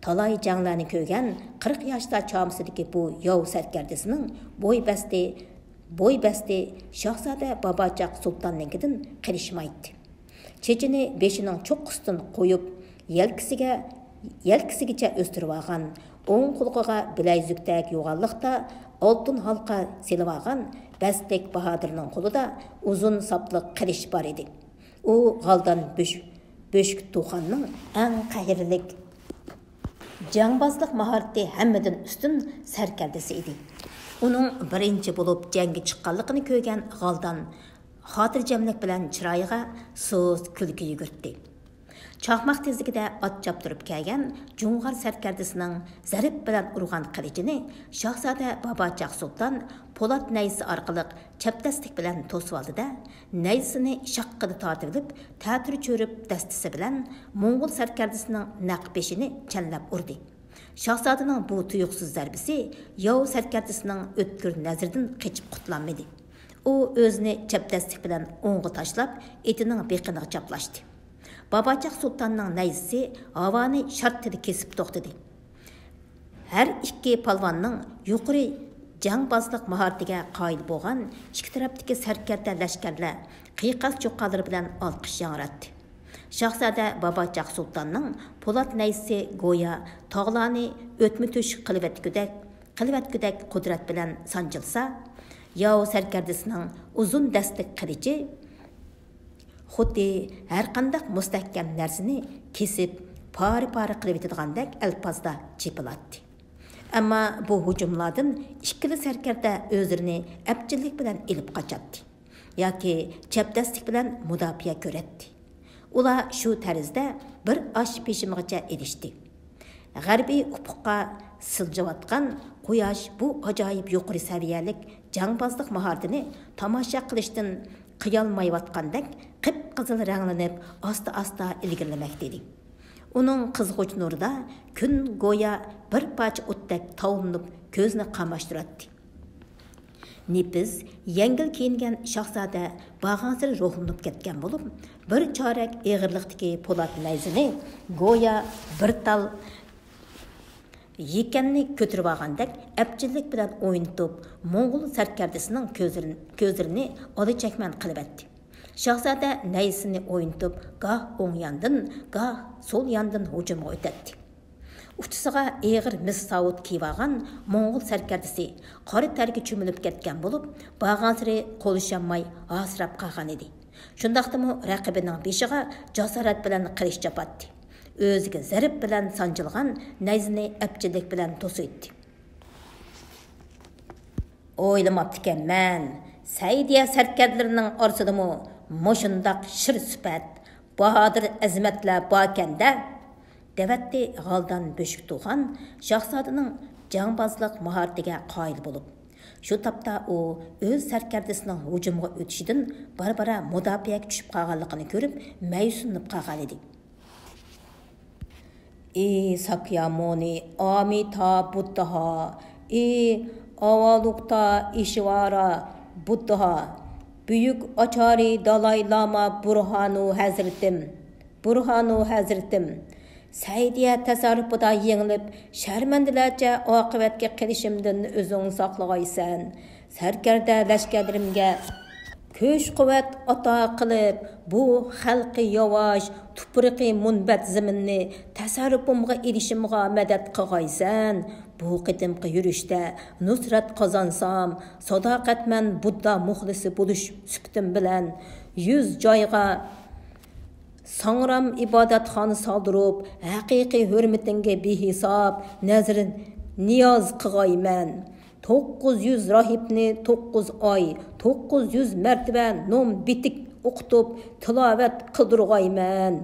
تالاي جەڭلەرنى كۆرگەن قىرىق ياشلار چامىسىدىكى بۇ ياۋ سەركەردىسىنىڭ بوي بەستى، بوي بەستى شاھزادە باباچاق سۇلتاننىڭكىدىن قېلىشمايتتى. چېچىنى بېشىنىڭ چوققىسىدىن قويۇپ، يەلكىسىگە، يەلكىسىگىچە ئۆستۈرۈۋالغان، ئوڭ قۇلىقىغا بىلەيزۈكتەك يوغانلىقتا ئالتۇن ھالقا سېلىۋالغان بەستەك باھادىرنىڭ قولىدا ئۇزۇن ساپلىق قىلىچ بار ئىدى. ئۇ غالدان بۆش-، بۆشۈك تۇخاننىڭ ئەڭ قەھرىلىك، جاڭبازلىق ماھارىتى ھەممىدىن ئۈستۈن سەركەردىسى ئىدى. ئۇنىڭ بىرىنچى بولۇپ جەڭگە چىققانلىقىنى كۆرگەن غالدان خاتىرجەملىك بىلەن چىرايىغا سۇس كۈلكە يۈگۈرتتى. چاقماق تېزلىكىدە ئات چاپتۇرۇپ كەلگەن جۇڭغار سەركەردىسىنىڭ زەرب بىلەن ئۇرغان قىلىچىنى شاھزادە باباچاق سۇلتان پولات نەيزىسى ئارقىلىق چەبدەسلىك بىلەن توسۇۋالدى-دە، نەيزىسىنى شاققىدە تارتىۋېلىپ، تەتۈر چۆرۈپ دەستىسى بىلەن موڭغۇل سەركەردىسىنىڭ نەق بېشىنى چەنلەپ ئۇردى. شاھزادىنىڭ بۇ تۇيۇقسىز زەربىسى ياۋ سەركەردىسىنىڭ ئۆتكۈر نەزىرىدىن قېچىپ قۇتۇلالمىدى. ئۇ ئۆزىنى چەبدەسلىك بىلەن ئوڭغا تاشلاپ، ئېتىنىڭ بېقىنىغا چاپلاشتى. باباچاق سۇلتاننىڭ نەيزىسى ھاۋانى شارتتىدە كېسىپ توختىدى. ھەر ئىككى پالۋاننىڭ يۇقىرى جەڭبازلىق ماھارىتىگە قايىل بولغان ئىككى تەرەپتىكى سەركەردە لەشكەرلەر قىيقاس-چۇقانلىرى بىلەن ئالقىش ياڭراتتى. شاھزادە باباچاق سۇلتاننىڭ پولات نەيزىسى گويا تاغلارنى ئۆتمە تۆشۈك قىلىۋەتكۈدەك، قىلىۋەتكۈدەك قۇدرەت بىلەن سانجىلسا، ياۋ سەركەردىسىنىڭ ئۇزۇن دەستىلىك قىلىچى خۇددى ھەرقانداق مۇستەھكەم نەرسىنى كېسىپ، پارە-پارە قىلىۋېتىدىغاندەك ئەلپازدا چېپىلاتتى. ئەمما بۇ ھۇجۇملاردىن ئىككىلا سەركەردە ئۆزلىرىنى ئەپچىللىك بىلەن ئېلىپ قاچاتتى ياكى چەبدەسلىك بىلەن مۇداپىئە كۆرەتتى. ئۇلار شۇ تەرزدە بىر ئاش پېشىمىغىچە ئېلىشتى. غەربىي ئۇپۇققا سىلجىۋاتقان قۇياش بۇ ئاجايىپ يۇقىرى سەۋىيەلىك جەڭبازلىق ماھارىتىنى تاماشا قىلىشتىن قىيالمايۋاتقاندەك قىپقىزىل رەڭلىنىپ، ئاستا-ئاستا ئىلگىرىلىمەكتە ئىدى. ئۇنىڭ قىزغۇچ نۇرىدا كۈن گويا بىر پارچە ئوتتەك تاۋلىنىپ، كۆزنى قاماشتۇراتتى. نېپىز، يەڭگىل كىيىنگەن شاھزادە بارغانسېرى روھلىنىپ كەتكەن بولۇپ، بىر چارەك ئېغىرلىقتىكى پولات نەيزىنى گويا بىر تال يېكەننى كۆتۈرۈۋالغاندەك ئەپچىللىك بىلەن ئوينىتىپ، موڭغۇل سەركەردىسىنىڭ كۆزلىرىنى، كۆزلىرىنى ئالا چەكمەن قىلىۋەتتى. شاھزادە نەيزىسىنى ئوينىتىپ، گاھ ئوڭ ياندىن، گاھ سول ياندىن ھۇجۇمغا ئۆتەتتى. ئۇچىسىغا ئېغىر مىس ساۋۇت كىيىۋالغان موڭغۇل سەركەردىسى قارا تەرگە چۆمۈلۈپ كەتكەن بولۇپ، بارغانسېرى قولىشالماي ھاسىراپ قالغانىدى. شۇنداقتىمۇ رەقىبىنىڭ بېشىغا جاسارەت بىلەن قىلىچ چاپاتتى. ئۆزىگە زەرب بىلەن سانجىلغان نەيزىنى ئەپچىللىك بىلەن توسۇيتتى. ئويلىماپتىكەنمەن، سەئىدىيە سەركەردىلىرىنىڭ ئارىسىدىمۇ مۇشۇنداق شىر سۈپەت، باھادىر ئەزىمەتلەر باركەن-دە، دەۋەتتى غالدان بۆشۈكتۇخان شاھزادىنىڭ جەڭبازلىق ماھارىتىگە قايىل بولۇپ. شۇ تاپتا ئۇ ئۆز سەركەردىسىنىڭ ھۇجۇمغا ئۆتۈشىدىن بارا-بارا مۇداپىئەگە چۈشۈپ قالغانلىقىنى كۆرۈپ، مەيۈسلىنىپ قالغانىدى. ئى ساكيامۇنى ئامىتا بۇددىھا، ئى ئاۋالوكتا ئىشۋارا بۇددىھا، بۈيۈك ئاچارى دالاي لاما بۇرھانۇ ھەزرىتىم، بۇرھانۇ ھەزرىتىم، سەئىدىيە تەسەررۇپىدا يېڭىلىپ، شەرمەندىلەرچە ئاقىۋەتكە قېلىشىمدىن ئۆزۈڭ ساقلىغايسەن. سەركەردە لەشكەرلىرىمگە كۈچ-قۇۋۋەت ئاتا قىلىپ، بۇ خەلقى ياۋاش، تۇپرىقى مۇنبەت زېمىننى تەسەررۇپۇمغا ئېلىشىمغا مەدەت قىلغايسەن. بۇ قېتىمقى يۈرۈشتە نۇسرەت قازانسام، ساداقەتمەن بۇددا مۇخلىسى بولۇش سۈپىتىم بىلەن يۈز جايغا ساڭرام ئىبادەتخانا سالدۇرۇپ، ھەقىقىي ھۆرمىتىڭگە بىھېساب نەزىر نىياز قىغايمەن. توققۇز يۈز راھىبنى توققۇز ئاي، توققۇز يۈز مەرتىۋە نوم بىتىك ئوقۇتۇپ، تىلاۋەت قىلدۇرغايمەن.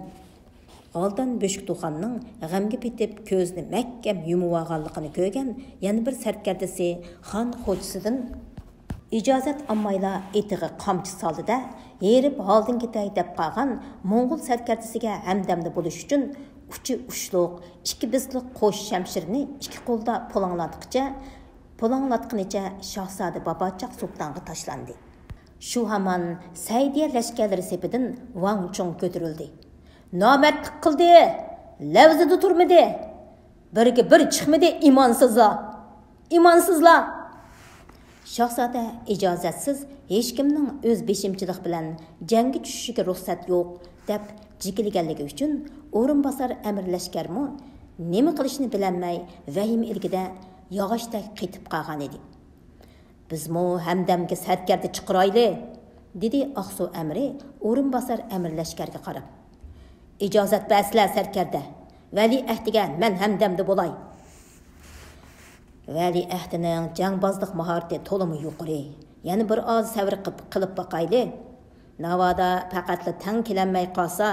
غالدان بۆشۈكتۇخاننىڭ غەمگە پېتىپ، كۆزىنى مەھكەم يۇمۇۋالغانلىقىنى كۆرگەن يەنە بىر سەركەردىسى خان خوجىسىدىن ئىجازەت ئالمايلا ئېتىغا قامچا سالدى-دە، ھېرىپ ھالدىن كېتەي دەپ قالغان موڭغۇل سەركەردىسىگە ھەمدەمدە بولۇش ئۈچۈن ئۇچى ئۇچلۇق ئىككى بىسلىق قوش شەمشىرىنى ئىككى قولىدا پۇلاڭلاتقىچە، پۇلاڭلاتقىنىچە شاھزادە باباچاق سۇلتانغا تاشلاندى. شۇ ھامان سەئىدىيە لەشكەرلىرى سېپىدىن ۋاڭ چۇڭ كۆتۈرۈلدى. نامەردلىك قىلدى، لەۋزىدە تۇرمىدى. بىرگە بىر چىقمىدى ئىمانسىزلار! ئىمانسىزلار! شاھزادە ئىجازەتسىز ھېچكىمنىڭ ئۆز بېشىمچىلىق بىلەن جەڭگە چۈشۈشىگە رۇخسەت يوق، دەپ جېكىلىگەنلىكى ئۈچۈن ئورۇنباسار ئەمىر لەشكەرمۇ نېمە قىلىشنى بىلەلمەي، ۋەھىمە ئىلكىدە ياغاچتەك قېتىپ قالغانىدى. بىزمۇ ھەمدەمگە سەركەردە چىقىرايلى، دېدى ئاقسۇ ئەمىرى ئورۇنباسار ئەمىر لەشكەرگە قاراپ. ئىجازەت بەرسىلە سەركەردە، ۋەلىئەھدىگە مەن ھەمدەمدە بولاي. ۋەلىئەھدىنىڭ جەڭبازلىق ماھارىتى تولىمۇ يۇقىرى. يەنە بىر ئاز سەۋر قىپ-، قىلىپ باقايلى. ناۋادا پەقەتلا تەڭ كېلەلمەي قالسا،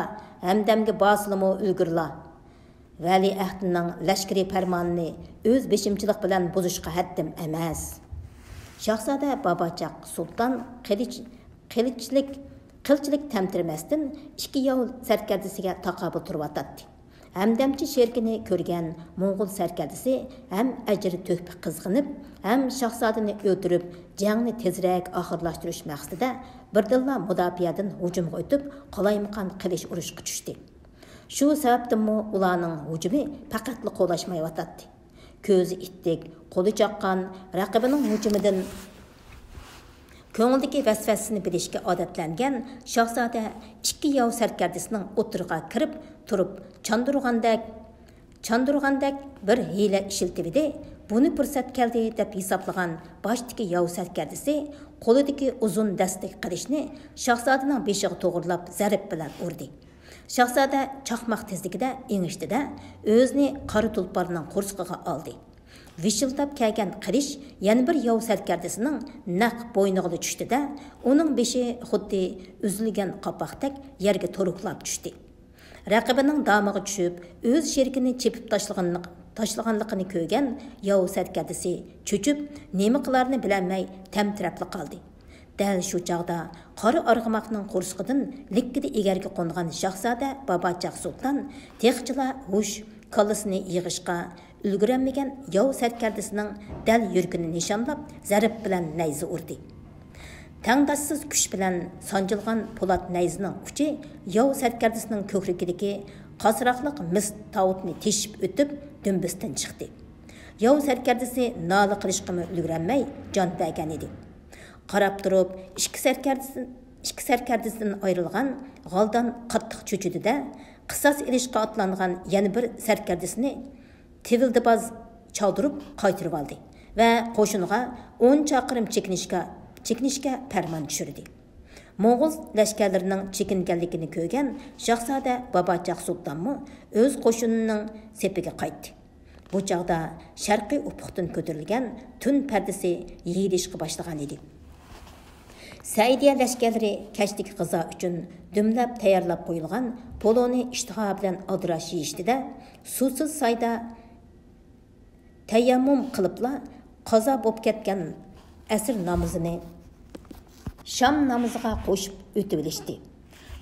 ھەمدەمگە بارسىلىمۇ ئۈلگۈرلا. ۋەلىئەھدىنىڭ لەشكىرىي پەرمانىنى ئۆز بېشىمچىلىق بىلەن بۇزۇشقا ھەددىم ئەمەس. شاھزادە باباچاق سۇلتان قىلىچ، قىلىچلىك، قىلچىلىك تەمتىرىمەستىن ئىككى ياۋ سەركەردىسىگە تاقابىل تۇرۇۋاتاتتى. ھەمدەمچى شېرىكىنى كۆرگەن موڭغۇل سەركەردىسى ھەم ئەجىر تۆھپە قىزغىنىپ، ھەم شاھزادىنى ئۆلتۈرۈپ، جەڭنى تېزرەك ئاخىرلاشتۇرۇش مەقسىتىدە بىردىنلا مۇداپىئەدىن ھۇجۇمغا ئۆتۈپ، قالايمىقان قىلىش ئۇرۇشقا چۈشتى. شۇ سەۋەبتىنمۇ ئۇلارنىڭ ھۇجۇمى پەقەتلا قولاشمايۋاتاتتى. كۆزى ئىتتىك، قولى چاققان، رەقىبىنىڭ ھۇجۇمىدىن كۆڭلىدىكى ۋەسۋەسىنى بىلىشكە ئادەتلەنگەن شاھزادە ئىككى ياۋ سەركەردىسىنىڭ ئوتتۇرىغا كىرىپ تۇرۇپ، چاندۇرغاندەك، چاندۇرغاندەك بىر ھىيلە ئىشلىتىۋىدى. بۇنى پۇرسەت كەلدى دەپ ھېسابلىغان باشتىكى ياۋ سەركەردىسى قولىدىكى ئۇزۇن دەستىلىك قىلىچنى شاھزادىنىڭ بېشىغا توغرىلاپ زەرب بىلەن ئۇردى. شاھزادە چاقماق تېزلىكىدە ئېڭىشتى-دە، ئۆزىنى قارا تۇلپارنىڭ قورسىقىغا ئالدى. ۋىشىلداپ كەلگەن قىلىچ يەنە بىر ياۋ سەركەردىسىنىڭ نەق بوينىغىلا چۈشتى-دە، ئۇنىڭ بېشى خۇددى ئۈزۈلگەن قاپاقتەك يەرگە تورۇكلاپ چۈشتى. رەقىبىنىڭ دامىغا چۈشۈپ، ئۆز شېرىكىنى چېپىپ تاشلىغانلىق-، تاشلىغانلىقىنى كۆرگەن ياۋ سەركەردىسى چۆچۈپ، نېمە قىلارىنى بىلەلمەي تەمتىرەپلا قالدى. دەل شۇ چاغدا قارا ئارغىماقنىڭ قورسىقىدىن لىككىدە ئېگەرگە قونغان شاھزادە باباچاق سۇلتان تېخىچىلا ھوش، كاللىسىنى يىغىشقا ئۈلگۈرەلمىگەن ياۋ سەركەردىسىنىڭ دەل يۈرىكىنى نىشانلاپ زەرب بىلەن نەيزە ئۇردى. تەڭداشسىز كۈچ بىلەن سانجىلغان پولات نەيزىنىڭ ئۇچى ياۋ سەركەردىسىنىڭ كۆكرىكىدىكى قاسراقلىق مىس تاۋۇتنى تېشىپ ئۆتۈپ دۈمبىسىدىن چىقتى. ياۋ سەركەردىسى نالە قىلىشقىمۇ ئۈلگۈرەلمەي جان بەرگەن ئىدى. قاراپ تۇرۇپ، ئىككى سەركەردىسى-، ئىككى سەركەردىسىدىن ئايرىلغان غالدان قاتتىق چۆچۈدى-دە، قىساس ئېلىشقا ئاتلانغان يەنە بىر سەركەردىسىنى تىۋىلدىباز چالدۇرۇپ قايتۇرۇۋالدى ۋە قوشۇنغا ئون چاقىرىم چېكىنىشكە، چېكىنىشكە پەرمان چۈشۈردى. موڭغۇل لەشكەرلىرىنىڭ چېكىنگەنلىكىنى كۆرگەن شاھزادە باباچاق سۇلتانمۇ ئۆز قوشۇنىنىڭ سېپىگە قايتتى. بۇ چاغدا شەرقىي ئۇپۇقتىن كۆتۈرۈلگەن تۈن پەردىسى يېيىلىشقا باشلىغان ئىدى. سەئىدىيە لەشكەرلىرى كەچلىك غىزا ئۈچۈن دۈملەپ تەييارلاپ قويۇلغان پولۇنى ئىشتىها بىلەن ئالدىراش يېيىشتى-دە، سۇسىز سايدا تەيەممۇم قىلىپلا، قازا بولۇپ كەتكەن ئەسىر نامىزىنى شام نامىزىغا قوشۇپ ئۆتۈۋېلىشتى.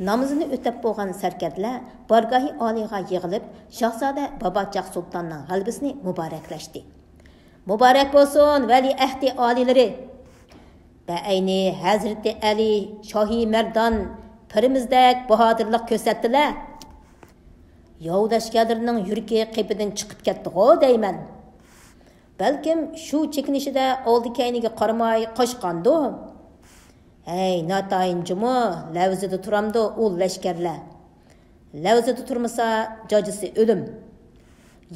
نامىزىنى ئۆتەپ بولغان سەركەردىلەر بارگاھى ئالىيغا يىغىلىپ، شاھزادە باباچاق سۇلتاننىڭ غەلىبىسىنى مۇبارەكلەشتى. مۇبارەك بولسۇن، ۋەلىئەھدى ئالىيلىرى! بەئەينى ھەزرىتى ئەلى شاھى مەردان پىرىمىزدەك باھادىرلىق كۆرسەتتىلە! ياۋ لەشكەرلىرىنىڭ يۈرىكى قېپىدىن چىقىپ كەتتىغۇ دەيمەن. بەلكىم شۇ چېكىنىشىدە ئالدى-كەينىگە قارىماي قاچقاندۇ؟ ھەي، ناتايىن جۇمۇ، لەۋزىدە تۇرامدۇ ئۇ لەشكەرلەر؟ لەۋزىدە تۇرمىسا، جاجىسى ئۆلۈم.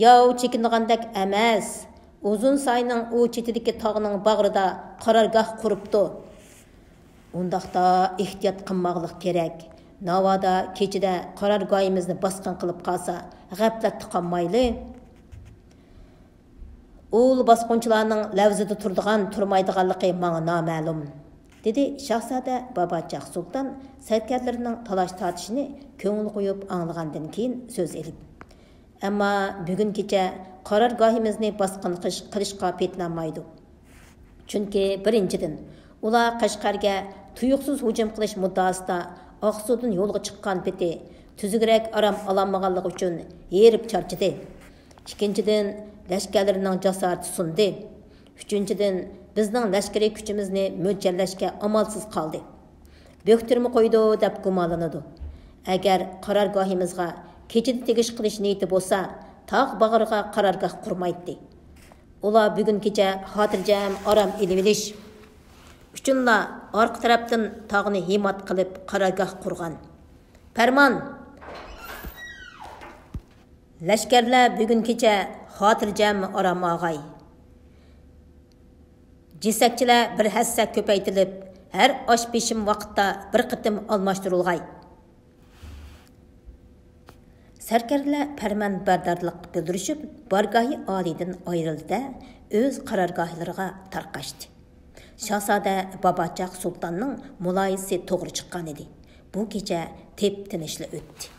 ياۋ چېكىنىدىغاندەك ئەمەس، ئۇزۇن ساينىڭ ئۇ چېتىدىكى تاغنىڭ باغرىدا قارارگاھ قۇرۇپتۇ. ئۇنداقتا ئېھتىيات قىلماقلىق كېرەك. ناۋادا كېچىدە قارارگاھىمىزنى باسقۇن قىلىپ قالسا، غەپلەتتە قالمايلى. ئۇل باسقۇنچىلارنىڭ لەۋزىدە تۇرىدىغان، تۇرمايدىغانلىقى ماڭا نامەلۇم، دېدى شاھزادە باباچاق سۇلتان سەركەردىلىرىنىڭ تالاش-تارتىشىنى كۆڭۈل قويۇپ ئاڭلىغاندىن كېيىن سۆز ئېلىپ. ئەمما بۈگۈن كېچە قارارگاھىمىزنى باسقۇن قىلىش-، قىلىشقا پېتىنالمايدۇ. چۈنكى بىرىنچىدىن، ئۇلار قەشقەرگە تۇيۇقسىز ھۇجۇم قىلىش مۇددىئاسىدا ئاقسۇدىن يولغا چىققان پېتى تۈزۈكرەك ئارام ئالالمىغانلىقى ئۈچۈن ھېرىپ چارچىدى. ئىككىنچىدىن، لەشكەرلىرىنىڭ جاسارىتى سۇندى. ئۈچىنچىدىن، بىزنىڭ لەشكىرىي كۈچىمىزنى مۆلچەرلەشكە ئامالسىز قالدى. بۆكتۈرمە قويىدۇ دەپ گۇمانلىنىدۇ. ئەگەر قارارگاھىمىزغا كېچىدە تېگىش قىلىش نىيىتى بولسا، تاغ باغرىغا قارارگاھ قۇرمايتتى. ئۇلار بۈگۈن كېچە خاتىرجەم ئارام ئېلىۋېلىش ئۈچۈنلا ئارقا تەرەپتىن تاغنى ھىمات قىلىپ قارارگاھ قۇرغان. پەرمان! لەشكەرلەر بۈگۈن كېچە خاتىرجەم ئارام ئالغاي. جېسەكچىلەر بىر ھەسسە كۆپەيتىلىپ، ھەر ئاش پېشىم ۋاقىتتا بىر قېتىم ئالماشتۇرۇلغاي. سەركەردىلەر پەرمانبەردارلىق بىلدۈرۈشۈپ، بارگاھى ئالىيدىن ئايرىلدى-دە، ئۆز قارارگاھلىرىغا تارقاشتى. شاھزادە باباچاق سۇلتاننىڭ مۇلاھىزىسى توغرا چىققانىدى. بۇ كېچە تىپ-تىنچلا ئۆتتى.